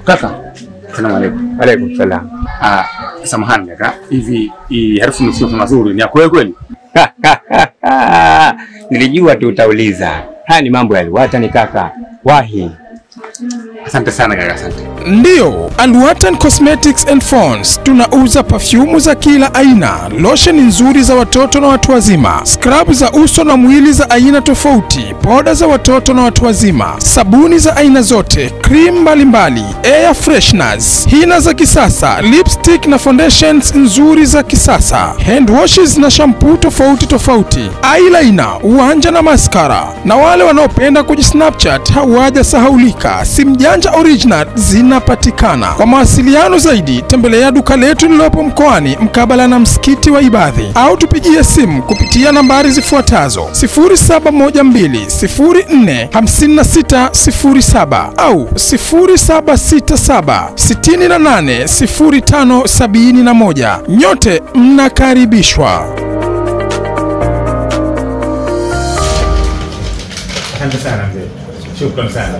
Kaka, salamu alaikum. Alaikum salam. Samahani kaka, hivi hii harufu ni sio mazuri, ni ya kweli kweli? Nilijua tu utauliza. Haya ni mambo ya Alwatan kaka. Wahi. Asante sana kaka, asante. Ndiyo, Alwatan Cosmetics and Phones tunauza perfume za kila aina, lotion nzuri za watoto na watu wazima, scrub za uso na mwili za aina tofauti, poda za watoto na watu wazima, sabuni za aina zote, cream mbalimbali, air fresheners, hina za kisasa, lipstick na foundations nzuri za kisasa, hand washes na shampoo tofauti tofauti, eyeliner, uwanja na mascara. Na wale wanaopenda kujisnapchat hawajasahaulika, simu janja original zinapatikana. Kwa mawasiliano zaidi tembelea duka letu lililopo mkoani mkabala na msikiti wa Ibadhi, au tupigie simu kupitia nambari zifuatazo 0712 04 56 07 au 0767 68 05 71. Nyote mnakaribishwa. Asante sana mzee. Shukrani sana.